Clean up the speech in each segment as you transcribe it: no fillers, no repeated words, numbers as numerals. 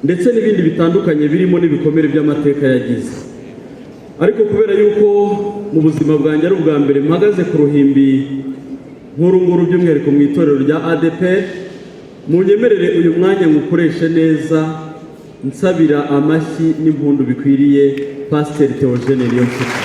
Ndetse n'ibindi bitandukanye, birimo n'ibikomere by'amateka yagize. Ariko kubera yuko mu buzima bwanjye ari ubwa mbere mpagaze ku ruhimbi nk'uru nguru, by'umwihariko mu itorero rya ADEPR, munyemerere uyu mwanya ngukoreshe neza, nsabira amashyi n'impundu bikwiriye Pasiteri Theogene Niyonshuti.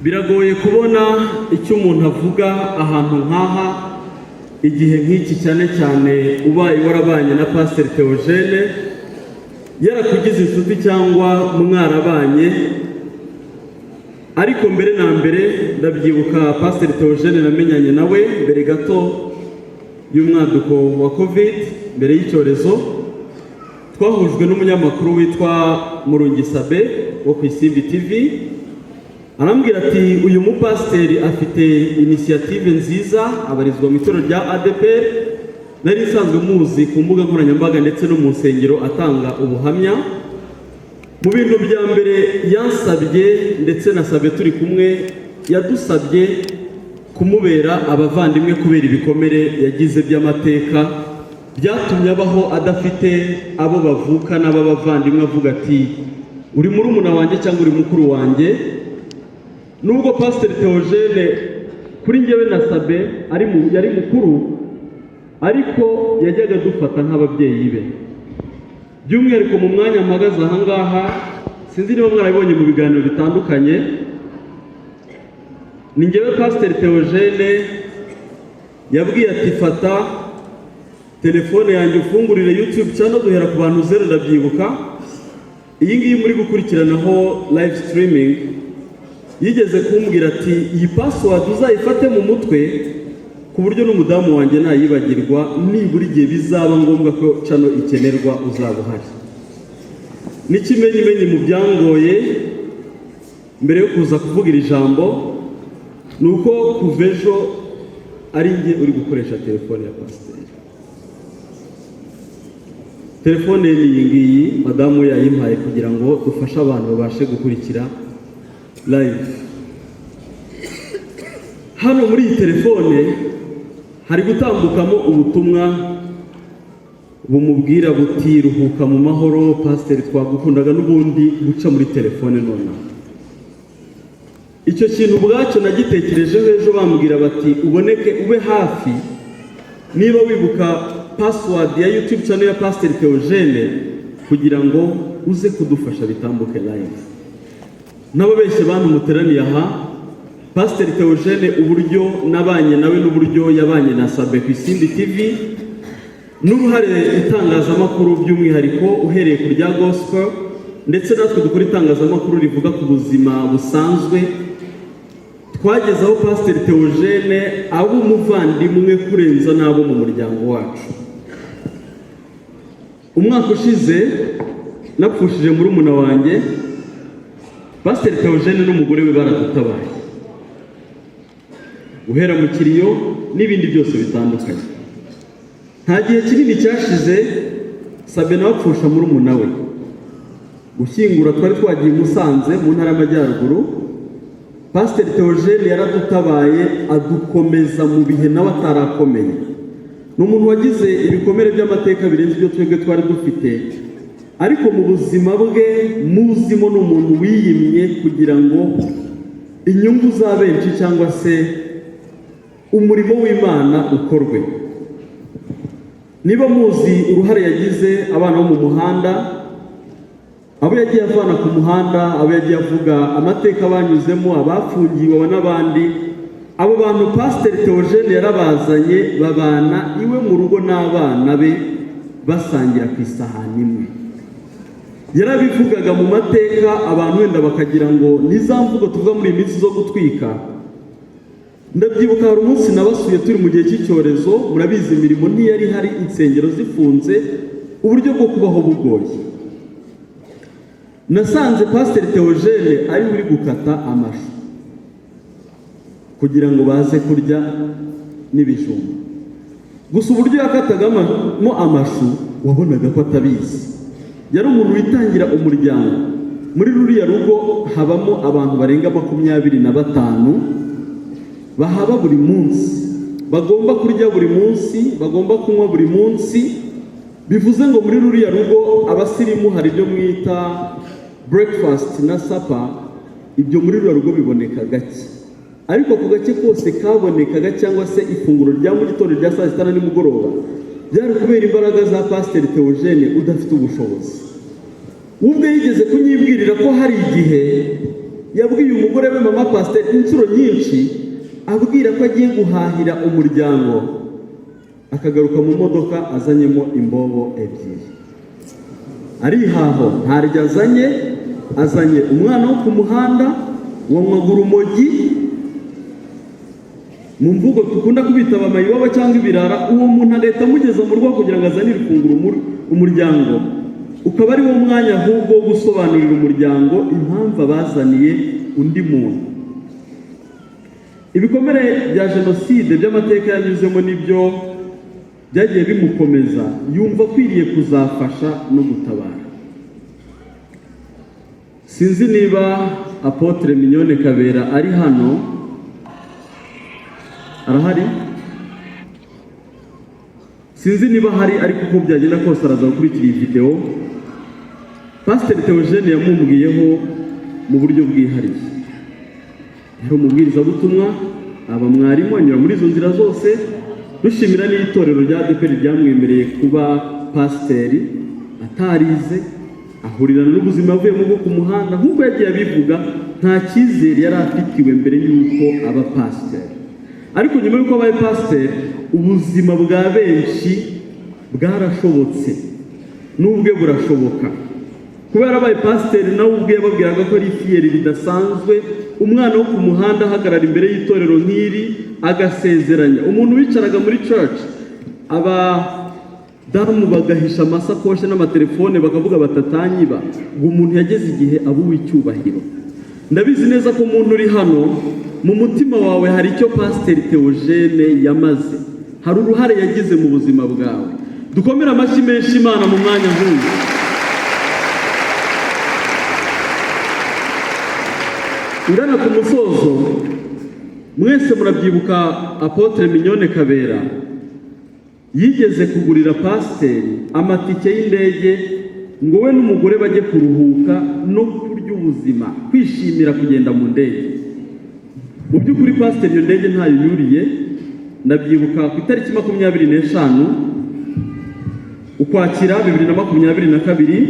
Biragoye kubona icyo umuntu avuga ahantu nk'aha, igihe nk'iki, cyane cyane ubaye warabanye na Pasiteri Theogene, yarakugize inshuti cyangwa mwarabanye. Ariko mbere na mbere, ndabyibuka, Pasiteri Theogene namenyanye nawe mbere gato y'umwaduko wa Covid, mbere y'icyorezo. Twahujwe n'umunyamakuru witwa Murungisabe wo ku Isimbi TV, arambwira ati: "Uyu mupasiteri afite initiative nziza, abarizwa mu itorero rya ADEPR." Nari nsanzwe muzi ku mbuga nkoranyambaga ndetse no mu nsengero atanga ubuhamya. Mu bintu bya mbere yansabye, ndetse nasabye turi kumwe, yadusabye kumubera abavandimwe kubera ibikomere yagize by'amateka byatumye abaho adafite abo bavukana b'abavandimwe, avuga ati: "Uri murumuna wanjye cyangwa uri mukuru wanjye." Nubwo Pasiteri Theogene kuri njyewe na Sabe ari yari mukuru, ariko yajyaga adufata nk'ababyeyi be. By'umwihariko mu mwanya mpagaze aha ngaha, sinzi niba mwarabibonye mu biganiro bitandukanye, ni njyewe Pasiteri Theogene yabwiye ati: "Fata telefone yanjye ufungurire YouTube channel." Duhera ku bantu 0. Ndabyibuka, iyi ngiyi muri gukurikiranaho live streaming, yigeze kumbwira ati: "Iyi password uzayifate mu mutwe, ku buryo n'umudamu wanjye nayibagirwa, nibura igihe bizaba ngombwa ko channel ikenerwa uzaba uhari." N'ikimenyimenyi, mu byangoye mbere yo kuza kuvuga iri jambo ni uko kuva ejo ari njye uri gukoresha telefone ya pasiteri. Telefone ni iyi ngiyi, madamu yayimpaye kugira ngo dufashe abantu babashe gukurikira live. Hano muri iyi telefone hari gutambukamo ubutumwa bumubwira buti: "Ruhuka mu mahoro pasiteri, twagukundaga." N'ubundi guca muri telefone nonaha, icyo kintu ubwacyo nagitekerejeho ejo bambwira bati: "Uboneke, ube hafi, niba wibuka password ya YouTube channel ya Pasiteri Theogene, kugira ngo uze kudufasha bitambuke live." N'ababeshye bantu muteraniye aha, Pasiteri Theogene, uburyo nabanye nawe n'uburyo yabanye na Sabe ku Isimbi TV, n'uruhare itangazamakuru, by'umwihariko uhereye ku rya gospel, ndetse natwe dukora itangazamakuru rivuga ku buzima busanzwe, twageze aho Pasiteri Theogene aba umuvandimwe kurenza n'abo mu muryango wacu. Umwaka ushize napfushije murumuna wanjye, Pasiteri Theogene n'umugore we baradutabaye, guhera mu kiriyo n'ibindi byose bitandukanye. Nta gihe kinini cyashize, Sabe nawe apfusha murumuna we. Gushyingura twari twagiye i Musanze mu Ntara y'Amajyaruguru. Pasiteri Theogene yaradutabaye, adukomeza mu bihe nawe atarakomeye. Ni umuntu wagize ibikomere by'amateka birenze ibyo twebwe twari dufite, ariko mu buzima bwe muzimo ni umuntu wiyimye kugira ngo inyungu za benshi cyangwa se umurimo w'Imana ukorwe. Niba muzi uruhare yagize abana bo mu muhanda, abo yagiye avana ku muhanda, abo yagiye avuga amateka banyuzemo, abafungiwe, aba n'abandi, abo bantu Pasiteri Theogene yarabazanye, babana iwe mu rugo n'abana be, basangira ku isahani imwe. Yarabivugaga mu mateka, abantu wenda bakagira ngo ni za mvugo tuvuga muri iyi minsi zo gutwika. Ndabyibuka, hari umunsi nabasuye turi mu gihe cy'icyorezo. Murabizi, imirimo ntiyari ihari, insengero zifunze, uburyo bwo kubaho bugoye. Nasanze Pasiteri Theogene ari uri gukata amashu kugira ngo baze kurya n'ibijumba. Gusa uburyo yakatagamo amashu wabonaga ko atabizi. Yari umuntu witangira umuryango. Muri ruriya rugo habamo abantu barenga 25 bahaba buri munsi, bagomba kurya buri munsi, bagomba kunywa buri munsi. Bivuze ngo muri ruriya rugo abasirimu hari ibyo mwita breakfast na supper, ibyo muri ruriya rugo biboneka gake, ariko ku gake kose kabonekaga cyangwa se ifunguro rya mu gitondo, rya saa sita na nimugoroba, byari kubera imbaraga za Pasiteri Theogene udafite ubushobozi. Ubwe yigeze kunyibwirira ko hari igihe yabwiye umugore we, mama pasiteri, inshuro nyinshi abwira ko agiye guhahira umuryango, akagaruka mu modoka azanyemo imbobo ebyiri. Arihaho ntaryo azanye, azanye umwana wo ku muhanda wanywaga urumogi, mu mvugo dukunda kubita abamayibobo cyangwa ibirara. Uwo muntu agahita amugeza mu rugo kugira ngo azanire ifunguro umuryango, ukaba ari wo mwanya ahubwo wo gusobanurira umuryango impamvu abazaniye undi muntu. Ibikomere bya jenoside by'amateka yanyuzemo nibyo byagiye bimukomeza, yumva akwiriye kuzafasha no gutabara. Sinzi niba Apôtre Mignonne Kabera ari hano. Arahari? Sinzi niba ahari, ariko uko byagenda kose araza gukurikira iyi videwo. Pasiteri Theogene yamumbwiyeho mu buryo bwihariye. Yari umubwirizabutumwa, aba mwarimu, anyura muri izo nzira zose. Dushimira n'itorero rya ADEPR ryamwemereye kuba pasiteri atarize, ahurirana n'ubuzima avuyemo bwo ku muhanda. Nk'uko yagiye abivuga, nta cyizere yari afitiwe mbere y'uko aba pasiteri, ariko nyuma y'uko abaye pasiteri ubuzima bwa benshi bwarashobotse, n'ubwe burashoboka. Kuba yarabaye pasiteri, nawe ubwe yababwiraga ko ari fierté bidasanzwe, umwana wo ku muhanda ahagarara imbere y'itorero nk'iri agasezeranya. Umuntu wicaraga muri church, abadamu bagahisha amasakoshi n'amatelefone, bakavuga batatanyiba, ngo umuntu yageze igihe aba uw'icyubahiro. Ndabizi neza ko umuntu uri hano, mu mutima wawe hari icyo Pasiteri Theogene yamaze, hari uruhare yagize mu buzima bwawe. Dukomere amashyi menshi Imana mu mwanya nk'uyu. Ngana ku musozo, mwese murabyibuka, Apôtre Mignonne Kabera yigeze kugurira pasiteri amatike y'indege ngo we n'umugore bajye kuruhuka no kurya ubuzima, kwishimira kugenda mu ndege. Mu by'ukuri pasiteri iyo ndege ntayo yuriye. Ndabyibuka ku itariki 25 Ukwakira 2022,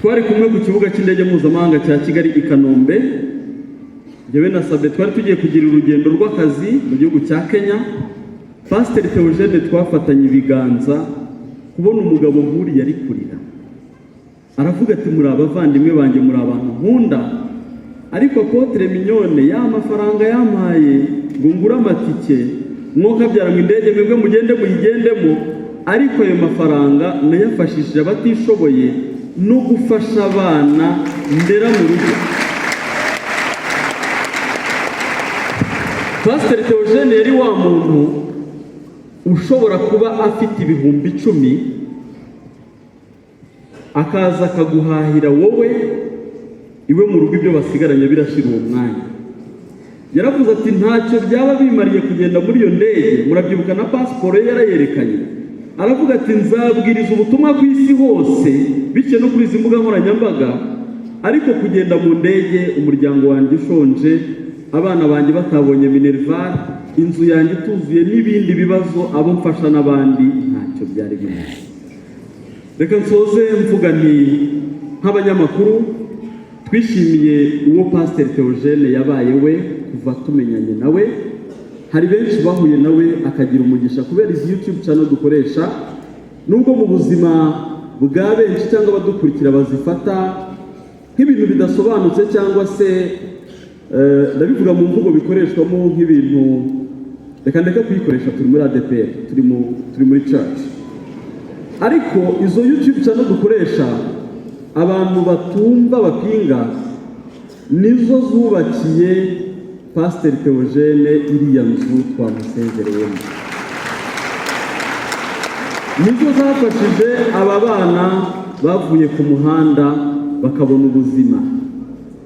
twari kumwe ku kibuga cy'indege mpuzamahanga cya Kigali i Kanombe. Njyewe na Sabe twari tugiye kugira urugendo rw'akazi mu gihugu cya Kenya. Pasiteri Theogene twafatanye ibiganza. Kubona umugabo nk'uriya ari kurira, aravuga ati: "Muri abavandimwe banjye, muri abantu nkunda, ariko Apôtre Mignonne ya mafaranga yampaye ngo ngure amatike, mwokabyara ngo indege mwebwe mugende muyigendemo, ariko ayo mafaranga nayafashishije abatishoboye no gufasha abana ndera mu rugo." Pasiteri Theogene yari wa muntu ushobora kuba afite 10,000, akaza akaguhahira wowe, iwe mu rugo ibyo basigaranye birashira uwo mwanya. Yaravuze ati: "Ntacyo byaba bimariye kugenda muri iyo ndege." Murabyibuka na pasiporo ye yarayerekanye, aravuga ati: "Nzabwiriza ubutumwa ku isi hose bityo no kuri izi mbuga nkoranyambaga, ariko kugenda mu ndege umuryango wanjye ushonje, abana banjye batabonye minerval, inzu yanjye ituzuye n'ibindi bibazo, abo mfasha n'abandi, ntacyo byari bimaze." Reka nsoze mvuga nti nk'abanyamakuru twishimiye uwo Pasiteri Theogene yabaye we kuva tumenyanye nawe. Hari benshi bahuye nawe akagira umugisha kubera izi YouTube channel dukoresha, nubwo mu buzima bwa benshi cyangwa abadukurikira bazifata nk'ibintu bidasobanutse, cyangwa se ndabivuga mu mvugo bikoreshwamo nk'ibintu, reka ndeke kuyikoresha, turi muri ADEPR, turi muri church. Ariko izo YouTube channel dukoresha, abantu batumva bapinga, nizo zubakiye Pasiteri Theogene iriya nzu twamusezereyemo, nizo zafashije aba bana bavuye ku muhanda. bakabona ubuzima.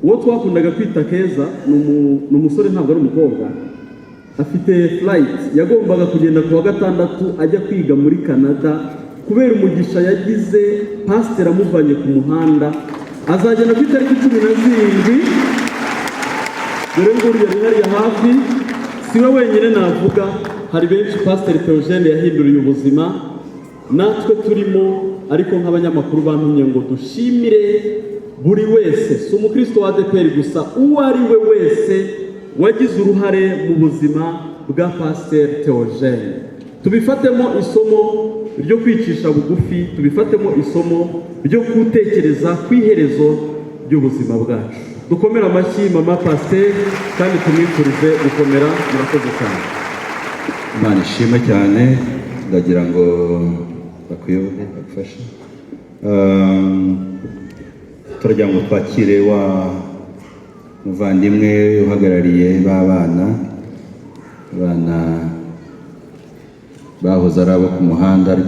Uwo twakundaga kwita Keza ni umusore, ntabwo ari umukobwa. Afite flight, yagombaga kugenda ku wa gatandatu ajya kwiga muri Canada. Kubera umugisha yagize, pasiteri amuvanye ku muhanda, azagenda ku itariki 17. Dore nguriya ari hariya hafi. Si we wenyine navuga, hari benshi Pasiteri Theogene yahinduriye ubuzima, natwe turimo. Ariko nk'abanyamakuru bantumye ngo dushimire buri wese, si umukristo wa ADEPR gusa, uwo ari we wese wagize uruhare mu buzima bwa Pasiteri Theogene. Tubifatemo isomo ryo kwicisha bugufi, tubifatemo isomo ryo gutekereza ku iherezo ry'ubuzima bwacu. Dukomere amashyi mama pasiteri kandi tumwifurize gukomera. Murakoze cyane. Imana ishimwe cyane. Ndagira ngo bakuyobore, bagufashe. Turagira ngo twakire wa muvandimwe uhagarariye ba bana, abana bahoze ari abo ku muhanda, ariko